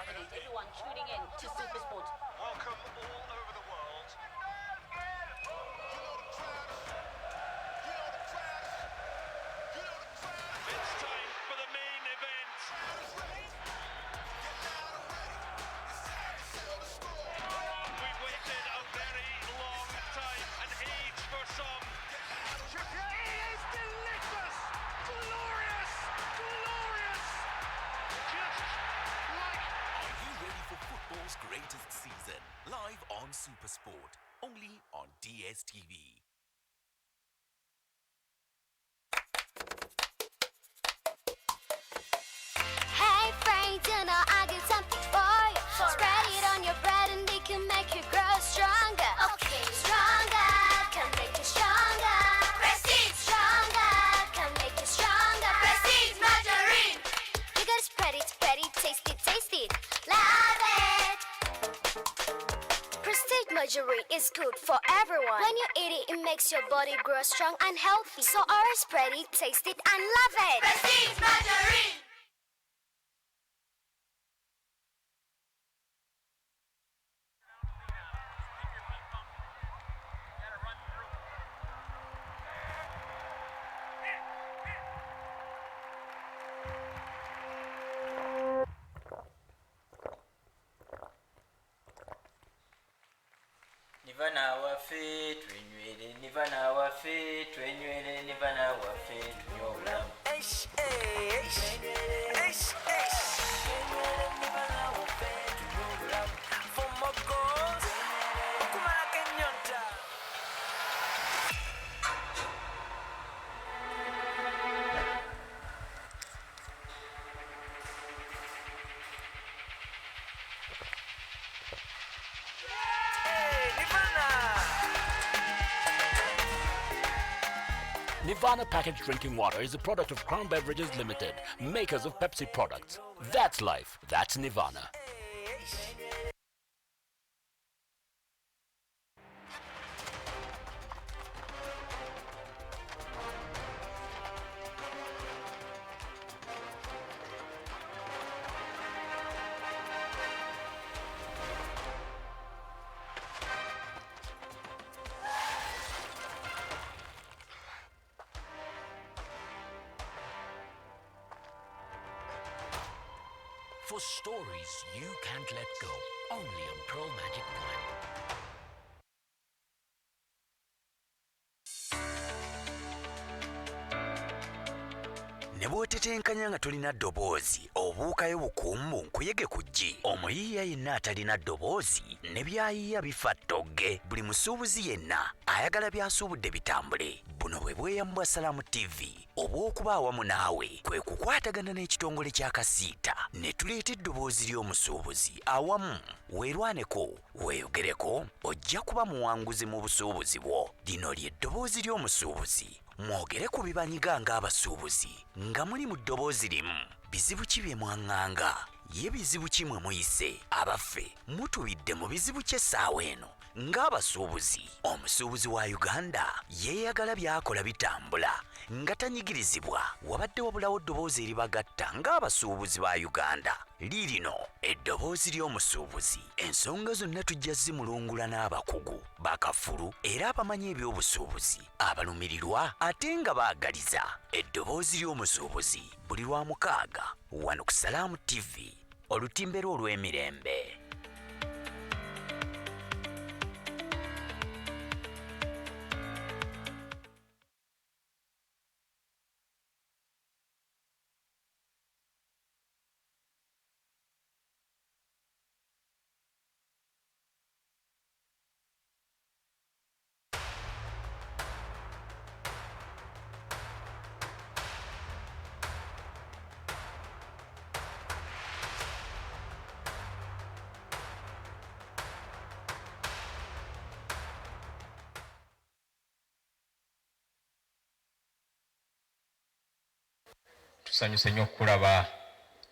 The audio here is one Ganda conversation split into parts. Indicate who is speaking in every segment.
Speaker 1: dominate. Everyone tuning in to Supersport.
Speaker 2: Welcome all over the world.
Speaker 3: It's time for the main event. We've waited a very long time, an age for some.
Speaker 2: It is delicious! Glorious! Glorious! Just like
Speaker 4: Are you ready for football's greatest season? Live on Supersport, only on DSTV.
Speaker 5: Hey Frank, you know I got something for you. Spread it on your bread and it can make you grow stronger. Okay, stronger can make you stronger. Prestige, stronger can make you stronger. Prestige margarine. You gotta spread it, spread it, taste it, taste it. Love it. Prestige margarine is good for everyone. When you eat it, it makes your body grow strong and healthy. So always spread it, taste it, and love it. Prestige margarine.
Speaker 6: Nivana waffe twenywere, Nivana waffe twenywere, Nivana waffe tunywe obulamu.
Speaker 7: Okumalako ennyonta. Hey, Nivana!
Speaker 8: Nirvana packaged drinking water is a product of Crown Beverages Limited, makers of Pepsi products. That's life. That's Nirvana. For stories you can't let go, only on Pearl Magic Prime.
Speaker 9: Ne bw'otetenkanya nga tolina ddoboozi, obuukayo bukumbu nkuyege ku ggi. Omuyiiya yenna atalina ddoboozi ne by'ayiiya bifa ttogge. Buli musuubuzi yenna ayagala by'asuubudde bitambule. Buno bwe bweyamu bwa Salaamu TV obw'okuba awamu naawe, kwe kukwatagana n'ekitongole kya Kasiita ne tuleeta eddoboozi ly'omusuubuzi awamu. Weerwaneko, weeyogereko, ojja kuba muwanguzi mu busuubuzi bwo. Lino ly'eddoboozi ly'omusuubuzi. Mwogere ku bibanyiga ng'abasuubuzi nga muli mu ddoboozi limu. Bizibu ki bye mwaŋŋanga? Ye bizibu ki mwe muyise? Abaffe, mutubidde mu bizibu ky'essaawa eno ng'abasuubuzi? Omusuubuzi wa Uganda yeeyagala by'akola bitambula nga tanyigirizibwa. Wabadde wabulawo ddoboozi eribagatta ng'abasuubuzi ba Uganda. Liirino eddoboozi ly'omusuubuzi. Ensonga zonna tujja zimulungula n'abakugu bakafulu era abamanyi ebyobusuubuzi, abalumirirwa ate nga baagaliza. Eddoboozi ly'omusuubuzi buli lwa mukaaga wano ku Salaamu TV, olutimbe lwo olw'emirembe.
Speaker 10: Tusanyuse nnyo okukulaba,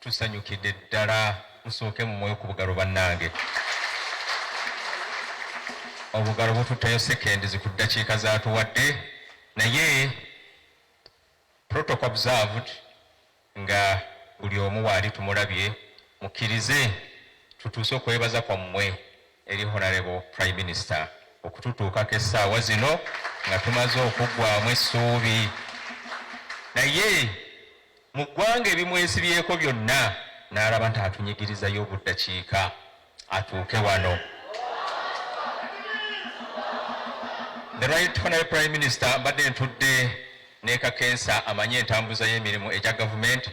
Speaker 10: tusanyukidde ddala. Musooke mu mwoyo ku bugalo bannange. Obugalo bututtayo seconds ku ddakiika zatuwadde, naye protocol observed, nga buli omu waali tumulabye. Mukkirize Tutuuse okwebaza kwammwe eri Honorable Prime Minister okututuukako essaawa zino nga tumaze okuggwamu essuubi. Naye mu ggwanga ebimwesibyeko byonna n'alaba nti atunyigirizayo obuddakiika atuuke wano. The Right Honorable Prime Minister, mbadde ntudde ne Kakensa amanyi entambuza y'emirimu egya gavumenti,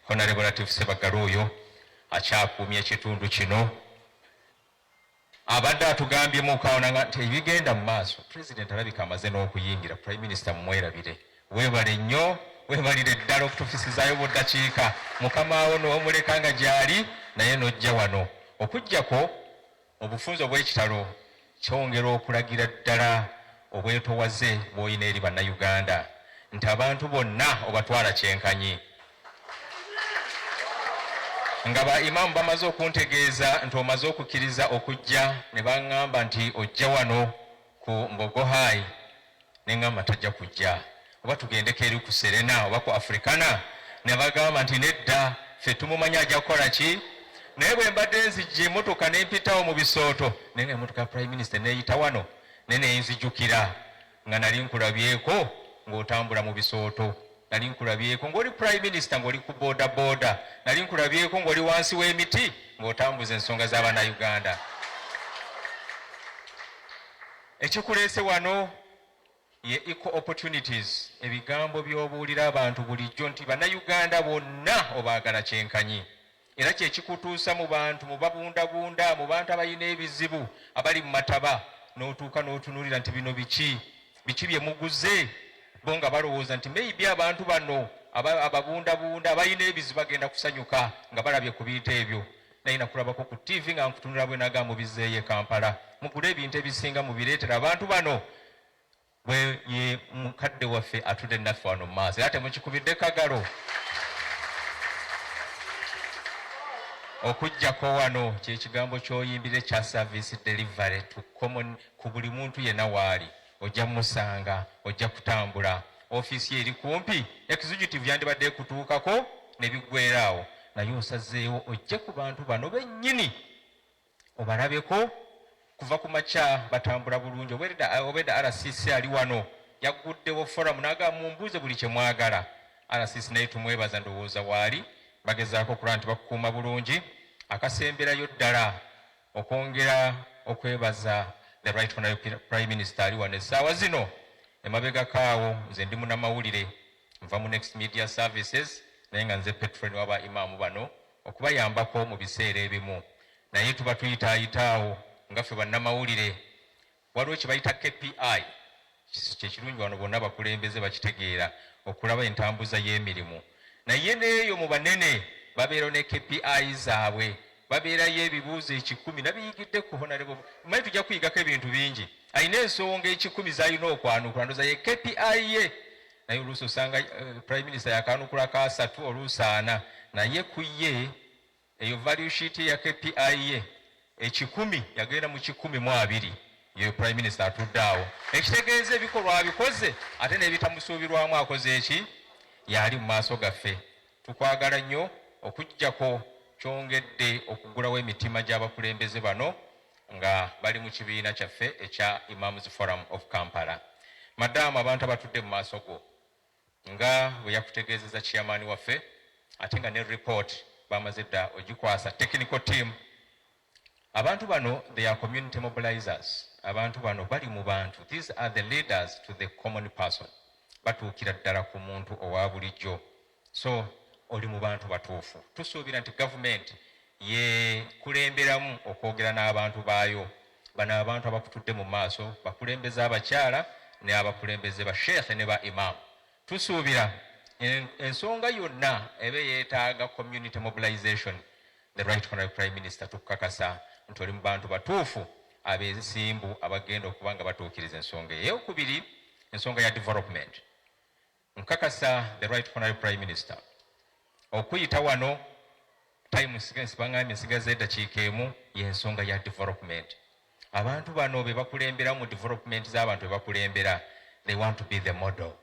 Speaker 10: Honorable Latif Ssebaggala oyo akyakuumye ekitundu kino. Abadde atugambye mukawona nti ebigenda mu maaso President alabika amaze n'okuyingira. Prime Minister mumwerabire. Weebale nnyo, weebalire ddala okutufisizaayo buddakiika. Mukama wo n'omuleka nga gy'ali naye n'ojja wano. Okuggyako obufunze obw'ekitalo kyongera okulagira ddala obwetowaze bw'olina eri Bannayuganda nti abantu bonna obatwala kyenkanyi. Nga ba imaamu bamaze okuntegeeza nti omaze okukkiriza okujja, ne baŋŋamba nti ojja wano ku Mbogo High, ne ŋŋamba tajja kujja, oba tugendeko eri ku Serena oba ku Africana, ne bagamba nti nedda, ffe tumumanyi ajja kukola ki. Naye bwe mbadde nzijja emmotoka ne mpitawo mu bisooto, naye nga emmotoka ya Prime Minister neeyita wano, naye nenzijukira nga nali nkulabyeko ng'otambula mu bisooto, nali nkulabyeko ng'oli Prime Minister ng'oli ku boda boda, nali nkulabyeko ng'oli wansi w'emiti ng'otambuza ensonga z'Abannayuganda. Ekikuleese wano ye equal opportunities, ebigambo by'obuulira abantu bulijjo nti Bannayuganda bonna obaagala kyenkanyi, era kyekikutuusa mu bantu, mu babundabunda, mu bantu abalina ebizibu, abali mu mataba, n'otuuka n'otunuulira nti bino biki, biki bye muguze, bo nga balowooza nti maybe abantu bano ababundabunda abalina ebizibu bagenda kusanyuka nga balabye ku bintu ebyo. Naye nakulabako ku TV nga nkutunula bwe naga mubizeeyo e Kampala, mugule ebintu ebisinga mubireetera abantu bano. Bwe ye mukadde waffe atudde naffe wano mu maaso, era temukikubidde kagalo. Okuggyako wano kyekigambo ky'oyimbire kya service delivery to common, ku buli muntu yenna waali ojja musanga, ojja kutambula, ofiisi ye eri kumpi, executive yandibadde ekutuukako ne biggweera awo, naye osazeewo ojje ku bantu bano bennyini obalabeko. Kuva ku makya batambula bulungi. Obwedda RCC ali wano yagguddewo forum n'agamba mumbuuze buli kye mwagala. RCC naye tumwebaza, ndowooza waali bagezaako okulaba nti bakukuuma bulungi. Akasemberayo ddala okwongera okwebaza the Right Honorable Prime Minister ali wano essaawa zino. Emabegako awo nze ndi munnamawulire, nva mu Next Media Services, naye nga nze patron w'aba imaamu bano okubayambako mu biseera ebimu, naye tuba tuyitaayitaawo nga ffe bannamawulire. Waliwo kye bayita KPI, kyekirungi wano bonna abakulembeze bakitegeera, okulaba entambuza y'emirimu, naye n'eyo mu banene babeerawo ne KPI zaabwe, babeerayo ebibuuzo 100. Nabiyigidde ku Honorable, manyi tujja kuyigako ebintu bingi. Alina ensonga 100 z'alina okwanukula, ndoza ye KPI ye, naye oluusi osanga Prime Minister yakanukula kaasatu, oluusi ana, naye ku ye eyo value sheet ya KPI ye 100 yagenda mu 120. Ye Prime Minister atudde awo, ekitegeeza ebikolwa abikoze ate n'ebitamusuubirwamu akoze eki, yali mu maaso gaffe. Tukwagala nnyo. Okuggyako kyongedde okugulawo emitima gy'abakulembeze bano nga bali mu kibiina kyaffe ekya Imams Forum of Kampala. Madaamu, abantu abatudde mu maaso go nga bwe yakutegeezeza chairman waffe, ate nga ne report bamaze dda ogikwasa technical team, abantu bano they are community mobilizers. Abantu bano bali mu bantu. These are the leaders to the common person, batuukira ddala ku muntu owa bulijjo. So oli mu bantu batuufu. Tusuubira nti gavumenti yekulemberamu okwogera n'abantu baayo. Bano abantu abakutudde mu maaso bakulembeze abakyala ne abakulembeze ba sheekhe ne ba imaamu. Tusuubira ensonga yonna ebe yeetaaga community mobilization, the Right Honorable Prime Minister, tukukakasa nti oli mu bantu batuufu ab'ensimbu abagenda okuba nga batuukiriza ensonga eyo. Eyokubiri, ensonga ya development. Nkakasa the Right Honorable Prime Minister okuyita wano, time baŋŋambye nsigaza eddakiika emu, y'ensonga ya development. Abantu bano be bakulembera mu development z'abantu be bakulembera, they want to be the model.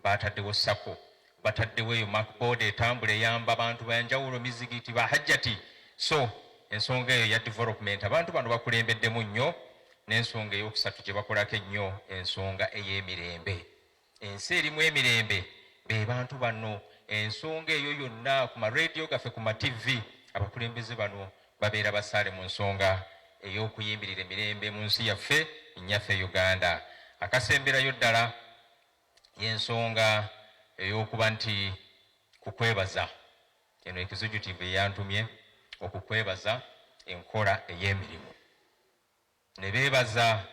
Speaker 10: Bataddewo SACCO, bataddewo eyo board etambula eyamba abantu banjawulo, mizigiti, bahajjati. So Ensonga eyo eya development abantu bano bakulembeddemu nnyo, n'ensonga ey'okusatu gye bakolako ennyo, ensonga ey'emirembe. Ensi erimu emirembe be bantu bano. Ensonga eyo yonna ku ma radio gaffe, ku ma TV, abakulembeze bano babeera basaale mu nsonga ey'okuyimbirira emirembe mu nsi yaffe nnyaffe Uganda. Akasemberayo ddala y'ensonga ey'okuba nti kukwebaza. Eno executive eyantumye okukwebaza enkola ey'emirimu, ne beebaza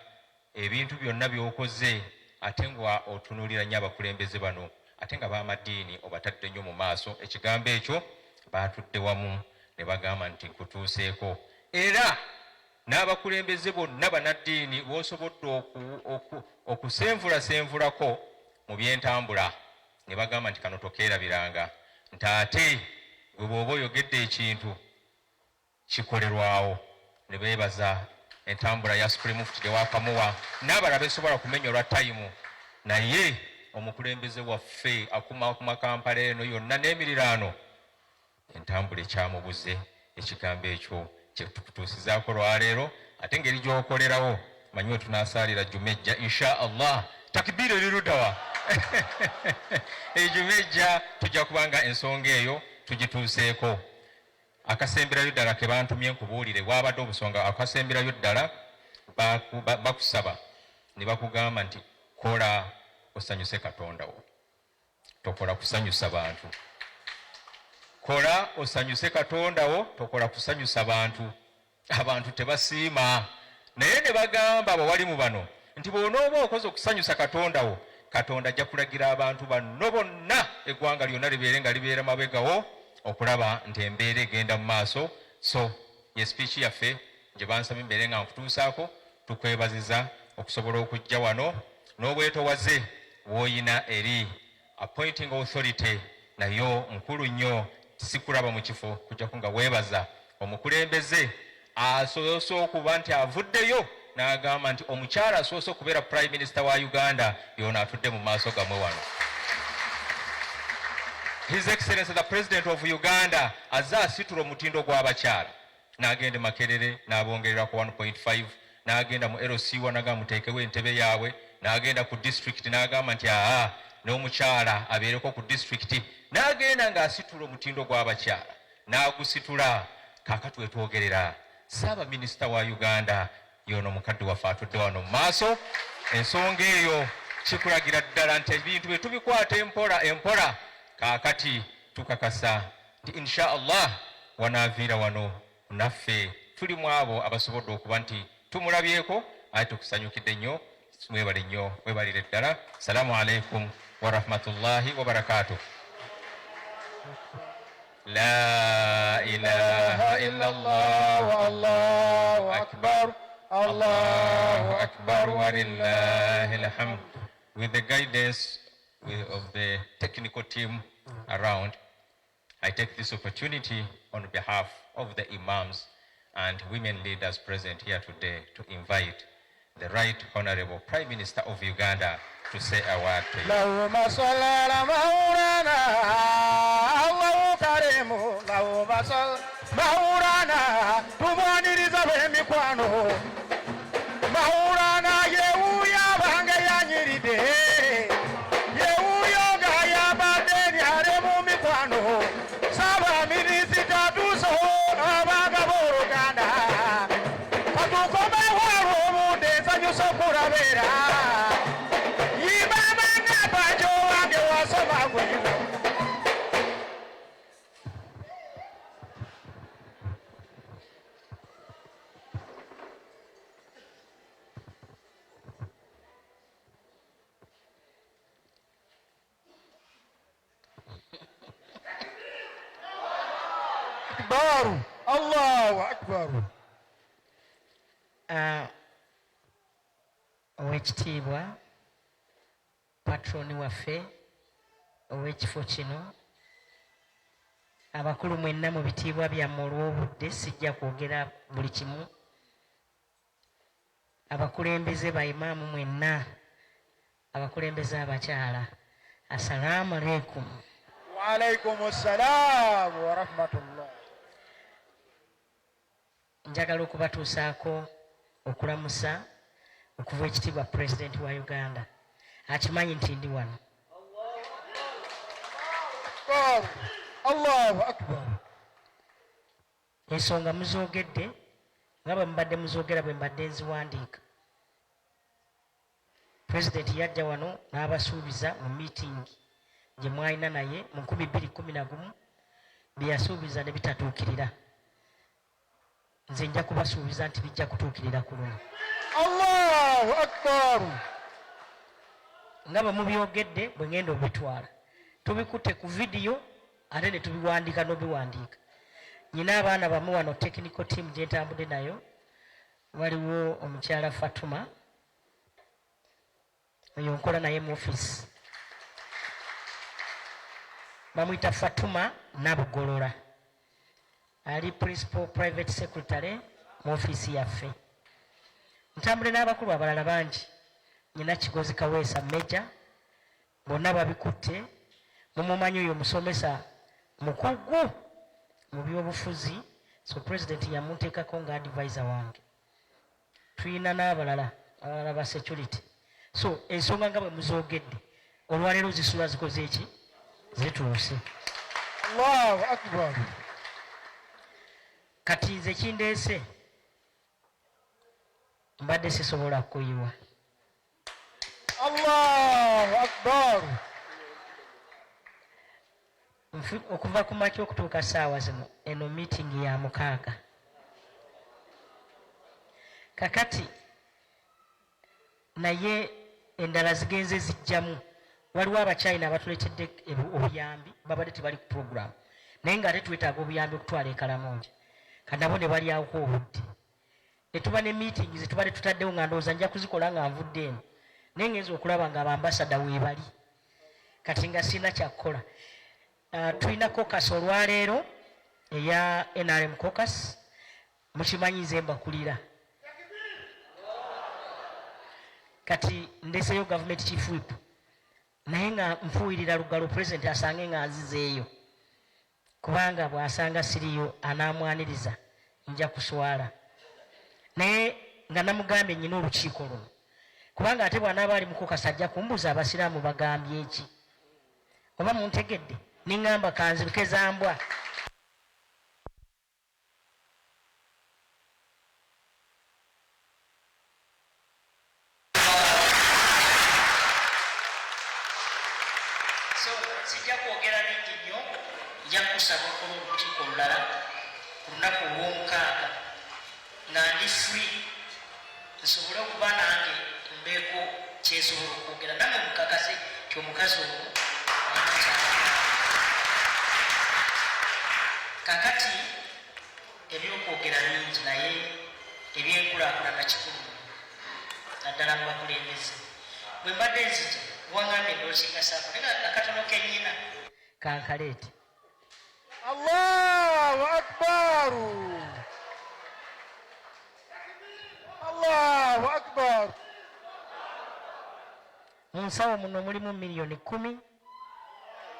Speaker 10: ebintu byonna by'okoze, ate nga otunuulira nnyo abakulembeze bano, ate nga b'amadiini obatadde nnyo mu maaso. Ekigambo ekyo baatudde wamu ne bagamba nti nkutuuseeko, era n'abakulembeze bonna bannaddiini b'osobodde okusenvulasenvulako mu by'entambula, ne bagamba nti kano tokeerabiranga nti ate gwe bw'oba oyogedde ekintu kikolerwawo. Ne beebaza entambula ya Supreme Mufti gye wakamuwa n'abalala besobola kumenya olwa tayimu, naye omukulembeze waffe akumaakuma Kampala eno yonna n'emiriraano, entambula ekyamubuze. Ekigambo ekyo kye tukutuusizaako lwaleero, ate engeri gy'okolerawo manyi we tunaasaalira juma ejja insha Allah. Takbiira eri luddawa? Ejuma ejja tujja kubanga ensonga eyo tugituuseeko. Akasemberayo ddala ke bantumye nkubuulire, bwabadde obusonga, akasemberayo ddala bakusaba ne bakugamba nti kola osanyuse Katonda wo, tokola kusanyusa bantu. Kola osanyuse Katonda wo, tokola kusanyusa bantu. Abantu tebasiima, naye ne bagamba abawali mu bano nti bw'onooba okoze okusanyusa Katonda wo, Katonda ajja kulagira abantu banno bonna, eggwanga lyonna libeere nga libeera mabegawo okulaba nti embeera egenda mu maaso. So ye speech yaffe gye bansabye mbeere nga nkutuusaako. Tukwebaziza okusobola okujja wano n'obwetowaze bw'oyina eri appointing authority, nayo nkulu nnyo. Sikulaba mu kifo kujjako nga weebaza omukulembeze asoose okuba nti avuddeyo n'agamba nti omukyala asoose okubeera prime minister wa Uganda yono atudde mu maaso gammwe wano, His Excellency the President of Uganda. Azze asitula omutindo gw'abakyala, n'agenda e Makerere n'abongerera ku 1.5, n'agenda mu LC1 n'agamba muteekewo entebe yaabwe, n'agenda ku district n'agamba nti aa n'omukyala abeereko ku district, n'agenda ng'asitula omutindo gw'abakyala n'agusitula. Kaakati wetwogerera Ssaabaminisita wa Uganda yono mukadde waffe atudde wano mu maaso. Ensonga eyo kikulagira ddala nti ebintu bye tubikwata empola empola. Kaakati tukakasa nti insha Allah wanaaviira wano naffe tuli mu abo abasobodde okuba nti tumulabyeko, ate tukusanyukidde nnyo. Mwebale nnyo, mwebalire ddala. Salaamu alaikum warahmatullahi wabarakatuh. La ilaha illa Allah, Allahu akbar, Allahu akbar, walillahil hamd. With the guidance of the technical team around, I take this opportunity on behalf of the imams and women leaders present here today to invite the Right Honorable Prime Minister of Uganda to say a word to you.
Speaker 11: اللهم صل على مولانا، الله كريم، اللهم صل مولانا. Tumwaniriza b'emikwano, Maulana yewuyo abange yanyiridde, yewuyo ng'ayambadde ebyale mu mikwano. Saabaminisita tuso abanga b'oluganda katukomewo olw'obudde, nsanyusa okulabeera yibabanga bajo wange wasoma bwino. Akbar, Allahu akbar.
Speaker 12: Owekitiibwa patroni waffe ow'ekifo kino, abakulu mwenna mu bitiibwa byammwe, olw'obudde sijja kwogera buli kimu. Abakulembeze ba imaamu mwenna, abakulembeze abakyala, assalaamu aleikum.
Speaker 11: Waalaikum salam warahmatullah.
Speaker 12: Njagala okubatuusaako okulamusa okuva ekitiibwa Pulezidenti wa Uganda. Akimanyi nti ndi wano.
Speaker 11: Allahu Akbar.
Speaker 12: Ensonga muzoogedde nga bwe mubadde muzoogera bwe mbadde nziwandiika. Pulezidenti yajja wano n'abasuubiza mu miitingi gye mwalina naye mu 2011 bye yasuubiza ne bitatuukirira. Nze nja kubasuubiza nti bijja kutuukirira ku luno.
Speaker 11: Allahu Akbar.
Speaker 12: Nga bwe mubyogedde bwe ngenda obitwala. Tubikutte ku vidiyo ate ne tubiwandiika n'obiwandiika. Nyina abaana bamu wano technical team gye ntambudde nayo, waliwo omukyala Fatuma oyo nkola naye mu office, bamuyita Fatuma Nabugolola, ali principal private secretary mu office yaffe. Ntambule n'abakulu abalala bangi, nyina Kigozi Kaweesa Major, bonna babikutte. Mumumanyi oyo omusomesa mukugu mu byobufuzi, so president yamunteekako nga advisor wange. Tulina n'abalala abalala ba security. So ensonga nga bwe muzoogedde olwaleero zisula zikoze eki zituuse.
Speaker 11: Allahu Akbar.
Speaker 12: Kati nze kindeese mbadde sisobola kuyiwa.
Speaker 11: Allahu Akbar.
Speaker 12: Okuva ku makya okutuuka ssaawa zino eno meeting ya mukaaga. Kakati naye endala zigenze zijjamu. Waliwo Abachina abatuleetedde obuyambi, babadde tebali ku program naye ng'ate twetaaga obuyambi okutwala e Karamoja, kati nabo ne balyawoko obudde ne tuba ne meeting ze tubadde tutaddewo nga ndowooza nja kuzikola nga nvudde eno, naye ngenza okulaba nga abambasada weebali kati nga sirina kyakukola. Tulina caucus olwaleero eya NRM caucus, mukimanyi nze mbakulira. Kati ndeseyo government chief whip, naye nga nfuuyirira lugalo president asange nga nzizeeyo, kubanga bw'asanga siriyo anaamwaniriza nja kuswala. Naye nga namugambye nnyina olukiiko luno, kubanga ate bw'anaaba ali mu caucus ajja kumbuuza abasiraamu bagambye ki, oba muntegedde, niŋŋamba kanzibike za mbwa. So sijja kwogera bingi nnyo, nja kusaba okola olukiiko olulala ku lunaku olw'omukaaga nga ndi free, nsobole okuba nange mbeeko kyensobola okwogera nammwe mukakase nti omukazi ono alina. Kakati ebyokwogera bingi, naye ebyenkulaakulana kikulu nnyo naddala mu bakulembeze. Bwe mbadde nzija wangambye ndookinga saako, naye nga akatono kennyina kankaleete.
Speaker 11: Allahu Akbar. Allahu Akbar.
Speaker 12: Mu nsawo muno mulimu 10,000,000,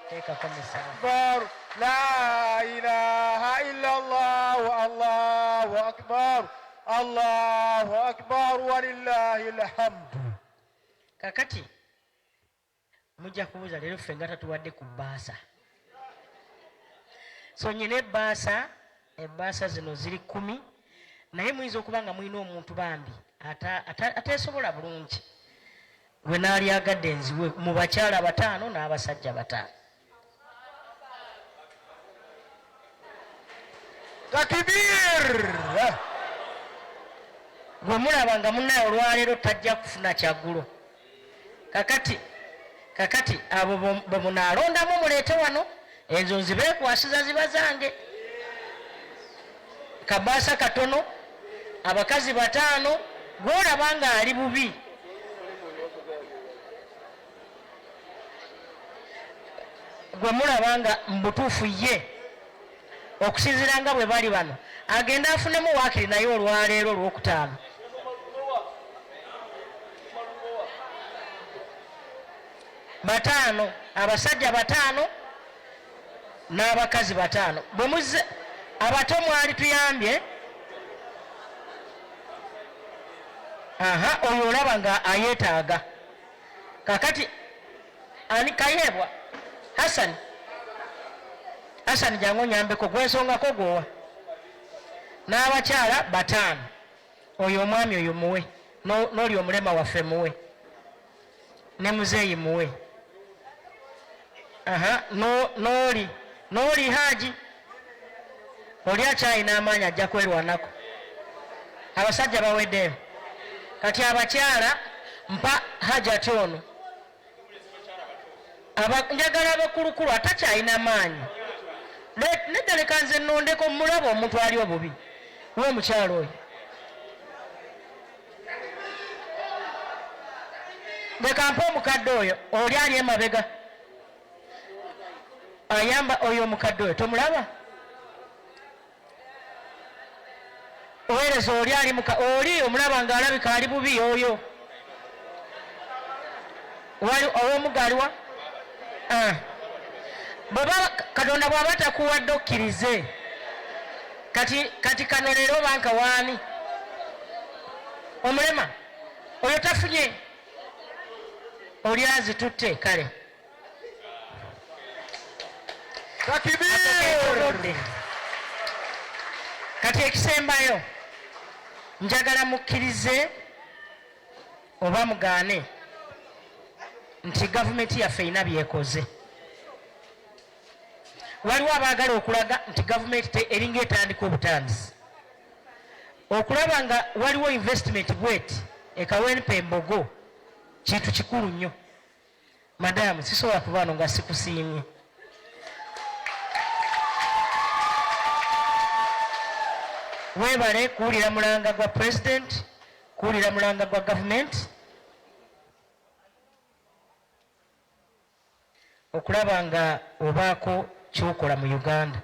Speaker 12: teekako misanvu.
Speaker 11: Akbar. La ilaha illa Allah, Allahu Akbar. Allahu Akbar walillahi alhamdu.
Speaker 12: Kakati mujja kubuuza leero ffe nga tatuwadde ku bbaasa. So nyina ebbaasa, ebbaasa zino ziri 10, naye muyinza okuba nga mulina omuntu bambi ateesobola bulungi gwe naalyagadde nziwe mu bakyala 5 n'abasajja 5.
Speaker 11: Takbir!
Speaker 12: Gwe mulaba nga munnaye olwaleero tajja kufuna kyaggulo. Kakati abo bwe munaalondamu muleete wano, ezo nzibeekwasiza ziba zange. Kabaasa katono, abakazi 5, gw'olaba ng'ali bubi. Gwe mulaba nga mu butuufu ye okusinziira nga bwe bali bano agenda afunemu waakiri naye olwaleero olwokutaano. 5, abasajja 5 n'abakazi 5. Bwe muzze abato mwali tuyambye. Aha, oyo olaba nga ayeetaaga. Kakati ani Kayeebwa? Hassan, Hassan jangu onyambeko, gwensongako gwowa. N'abakyala bataano, oyo omwami oyo muwe, n'oli omulema waffe muwe, ne muzeeyi muwe. Aha, n'oli n'oli Haji oli akyalina amaanyi, ajja kwerwanako. Abasajja baweddeyo, kati abakyala mpa Hajati ono. Njagala abakulukulu atakyalina maanyi. Nedda, leka nze nnondeko, mulaba omuntu ali obubi we omukyalo oyo. Leka mpa omukadde oyo, oli ali emabega ayamba oyo omukadde oyo, tomulaba? Oweereza oli ali muka oli omulaba ng'alabika ali bubi oyo. Wali ow'omuga aliwa? Ah. Bw'oba Katonda bw'aba takuwadde okkirize. Kati, kati kano leero banka waani? Omulema oyo tafunye, oli azitutte kale.
Speaker 11: Takbir!
Speaker 12: Kati ekisembayo, njagala mukkirize oba mugaane nti gavumenti yaffe erina byekoze. Waliwo abaagala okulaga nti gavumenti eringa etandika obutandisi okulaba nga waliwo investment bweti ekawempe embogo, kintu kikulu nnyo. Madamu, sisobola kuba wano nga sikusiimye. Weebale kuwulira mulanga gwa president, kuwulira mulanga gwa gavumenti, okulaba nga obaako kyokola mu Uganda,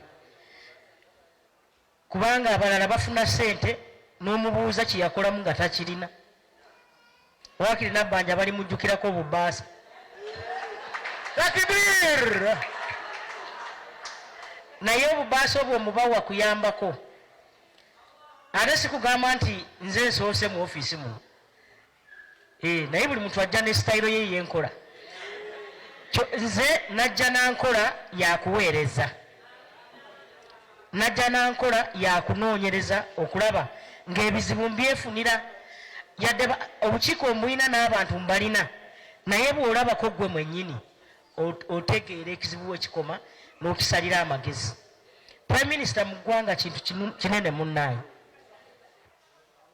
Speaker 12: kubanga abalala bafuna ssente n'omubuuza kye yakolamu nga takirina. Waakiri Nabbanja balimujjukirako obubaasa.
Speaker 11: Takbir!
Speaker 12: Naye obubaasa obwo omubawa kuyambako, ate sikugamba nti nze nsoose mu ofiisi muno. Naye buli muntu ajja ne sitayiro ye yenkola. Nze najja nankola yakuweereza, najja nankola yakunoonyereza okulaba ng'ebizibu mbyefunira, yadde obukiiko mbulina n'abantu mbalina, naye bw'olabako ggwe mwennyini otegeera ekizibu we kikoma n'okisalira amagezi. Prime Minister mu ggwanga kintu kinene munnaaye,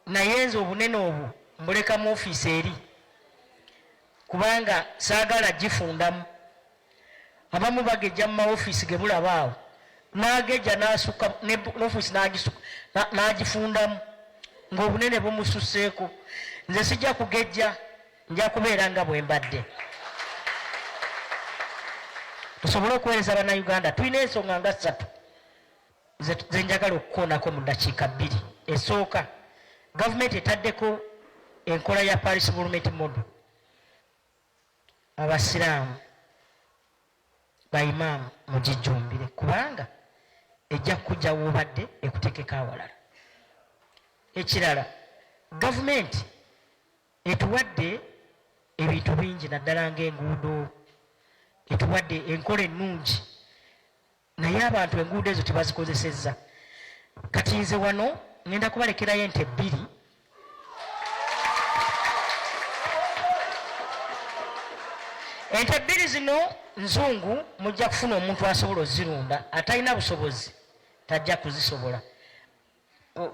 Speaker 12: naye nze obunene obwo mbuleka mu ofiisi eri, kubanga saagala gifundamu. Abamu bagejja mu maofiisi ge mulaba awo, n'agejja n'asukka n'ofiisi n'agifundamu ng'obunene bumususseeko. Nze sijja kugejja, nja kubeera nga bwe mbadde, tusobole okuweereza Bannayuganda. Tulina ensonga nga ssatu ze njagala okukoonako mu ddakiika bbiri. Esooka, gavumenti etaddeko enkola ya Parish Development Model. Abasiraamu, bayimaamu, mugijjumbire, kubanga ejja kukujja w'obadde ekuteekeko awalala. Ekirala, gavumenti etuwadde ebintu bingi, naddala ng'enguudo, etuwadde enkola ennungi, naye abantu enguudo ezo tebazikozesezza. Kati nze wano ngenda kubalekerayo ente bbiri. Ente bbiri zino nzungu, mujja kufuna omuntu asobola ozirunda, atalina busobozi tajja kuzisobola.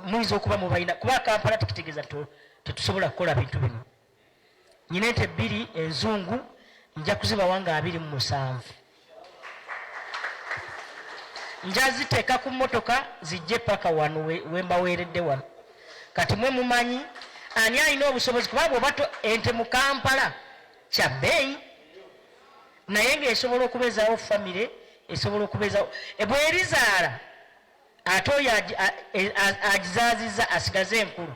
Speaker 12: Muyinza okuba mubalina, kuba Kampala tekitegeeza tetusobola kukola bintu bino. Nyina ente bbiri enzungu, nja kuzibawa nga 27, nja ziteeka ku mmotoka zijje paka wano wembaweeredde wano. Kati mwe mumanyi ani alina obusobozi, kuba bw'oba ente mu Kampala kya bbeeyi, naye ng'esobola okubeezaawo famire, esobola okubeezaawo bw'erizaala, ate oyo agizaazizza asigaze enkulu,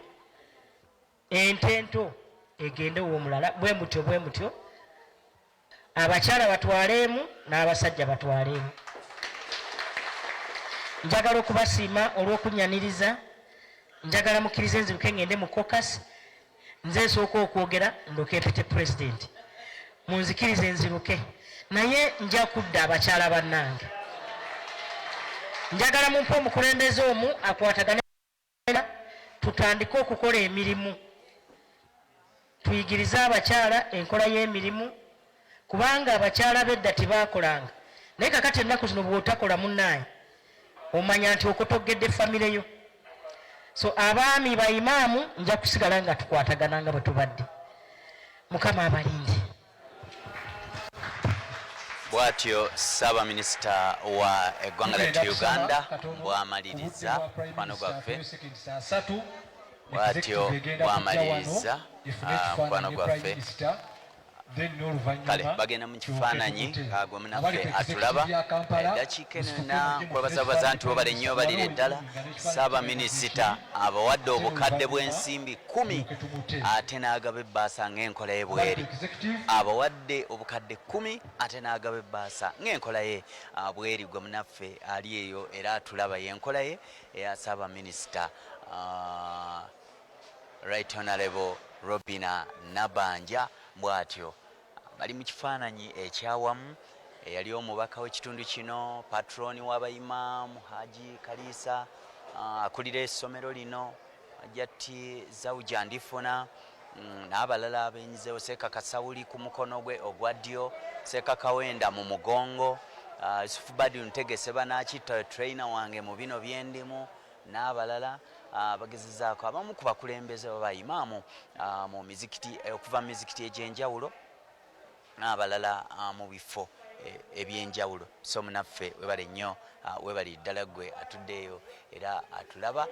Speaker 12: ente ento egende ow'omulala. Bwe mutyo bwe mutyo, abakyala batwaleemu n'abasajja batwaleemu. Njagala okubasiima olw'okunyaniriza. Njagala mukkirize nziruke ngende mu caucus. Nze nsooka okwogera ndoke mpite pulezidenti. Munzikirize nziruke, naye nja kudda. Abakyala bannange, njagala mumpe omukulembeze omu akwatagane, tutandike okukola emirimu, tuyigirize abakyala enkola y'emirimu, kubanga abakyala b'edda tebaakolanga. Naye kakati ennaku zino bw'otakola, munnaaye, omanya nti okotogedde famire yo. So abaami, baimaamu, nja kusigala nga tukwatagana nga bwe tubadde. Mukama abalinde.
Speaker 9: Bw'atyo Ssaabaminisita wa eggwanga lyattu Uganda bw'amaliriza, mukwano gwaffe. Bw'atyo bw'amaliriza, mukwano gwaffe. Kale bagenda mu kifaananyi. Gwe munaffe atulaba, eddakiika eno na kwebazabaza nti webale nnyo, balire ddala. Ssaabaminisita abawadde obukadde bw'ensimbi 10, ate n'agaba ebbaasa ng'enkola ye bweri. Abawadde obukadde 10, ate n'agaba ebbaasa ng'enkola ye bweri. Gwe munaffe ali eyo era atulaba, y'enkola ye eya Ssaabaminisita Right Honorable Robina Nabanja. Bw'atyo bali mu kifaananyi ekyawamu. Eyali omubaka w'ekitundu kino, patroni w'abayimaamu Haji Kaliisa, akulira essomero lino Hajati Zauja Ndifuna, n'abalala abenyizeewo, Seeka Kasawuli ku mukono gwe ogwa ddyo, Seeka Kawenda mu mugongo, Yusufu Badiru Ntegese Banakitta, trainer wange mu bino byendimu, n'abalala bagezezaako. Abamu ku bakulembeze baba imaamu mu mizikiti, okuva mu mizikiti egy'enjawulo, n'abalala mu bifo ebyenjawulo. So munaffe webale nnyo, webale ddala ggwe atuddeeyo era atulaba.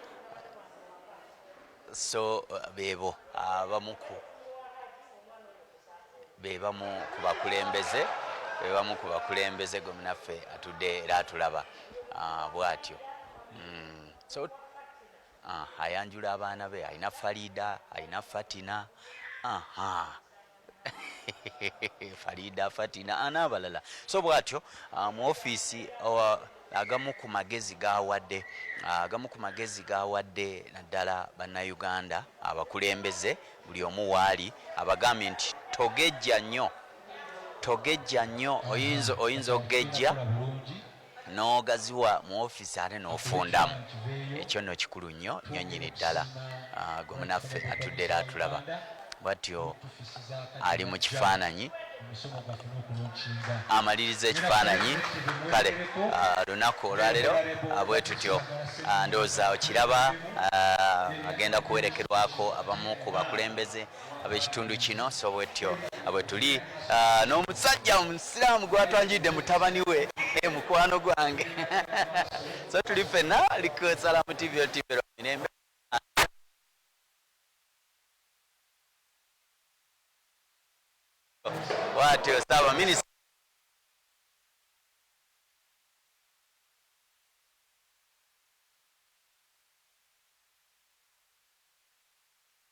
Speaker 9: So beebo abamu ku bebamu ku bakulembeze, bebamu ku bakulembeze. Gwe munaffe atudde era atulaba, bw'atyo so ayanjula abaana be. Alina Farida, alina Fatina. Aha, Farida, Fatina n'abalala. So bw'atyo mu ofiisi, agamu ku magezi gawadde, agamu ku magezi gawadde naddala Bannayuganda abakulembeze, buli omu waali, abagambye nti togejja nnyo, togejja nnyo. Oyinza okugejja n'ogaziwa mu ofiisi ate n'ofundamu. Ekyo nno kikulu nnyo nnyo nnyini ddala. Gwe munaffe atudde era atulaba, bwatyo ali mu kifaananyi, amaliriza ekifaananyi. Kale lunaku olwaleero bwe tutyo, ndowooza okiraba, agenda kuwerekerwako abamu ku bakulembeze ab'ekitundu kino. So bwetyo bwe tuli n'omusajja omusiraamu gwatwanjidde, mutabani we, mukwano gwange. So tuli ffenna liko Salamu TV, OTV mirembe. Bwatyo Ssaabaminisita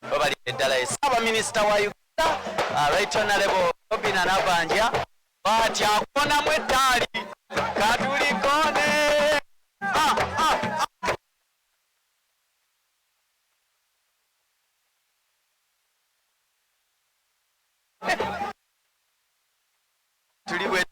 Speaker 9: babalire ddala, ye Ssaabaminisita wa Uganda, Right Honorable Robina Nabanja. Bwatyo akonamu ettaali katulikone. Ah, ah, ah. Tuli bwe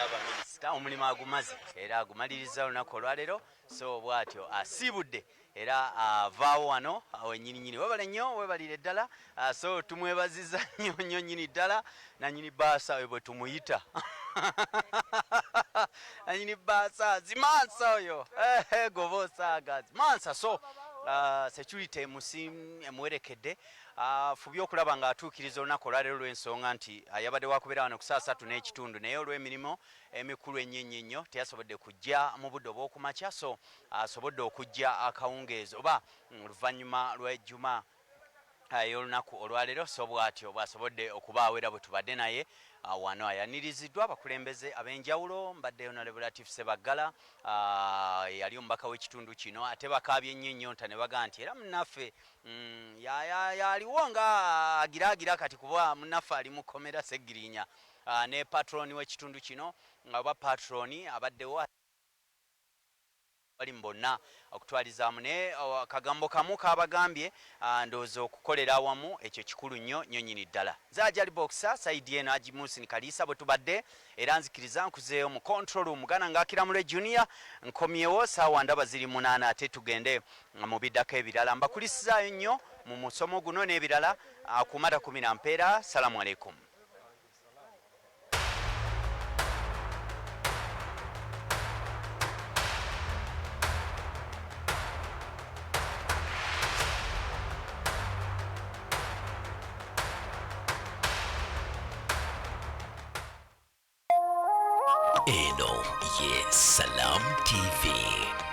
Speaker 13: Ssaabaminisita omulimu agumaze era agumaliriza olunaku olwaleero, so bw'atyo asiibudde era avaawo wano wennyininyini. Webale nnyo, webalire ddala. So tumwebaziza nnyo nnyo nnyini ddala nanyini baasa oyo bwe tumuyita nanyini baasa zimansa oyo goba osaaga zimansa. So security emuwerekedde, afubye okulaba ng'atuukiriza olunaku olwaleero olw'ensonga nti yabadde wakubeera wano ku saa 3:30, naye olw'emirimu emikulu ennyo ennyo ennyo teyasobodde kujja mu budde obw'okumakya, so asobodde okujja akawungeezi oba oluvannyuma lw'ejjuma ey'olunaku olwaleero. So bw'atyo bw'asobodde okubaawo era bwe tubadde naye wano ayaniriziddwa abakulembeze ab'enjawulo. Mbadde Honorable Latif Sebaggala, yali omubaka w'ekitundu kino, ate bakaabye nnyo ennyonta ne bagaa nti era munnaffe yaliwo nga agiraagira kati kuba munnaffe ali mu kkomera Segirinya, ne patroni w'ekitundu kino oba patroni abaddewo bali bonna okutwalizaamu. Naye akagambo kamu kabagambye, ndowooza okukolera awamu ekyo kikulu nnyo nnyo nnyini ddala. Nze Ajali Boxer, side eno Haji Musin Kaliisa bwe tubadde, era nzikiriza nkuzeeyo mu control room Muganda ng'Akiramule Junior. Nkomyewo saawa ndaba ziri 8, ate tugende mu biddako ebirala. Mbakulisizaayo nnyo mu musomo guno n'ebirala. Kumata kumi na mpeera. Salamu aleikum.
Speaker 4: Eno ye Salam TV.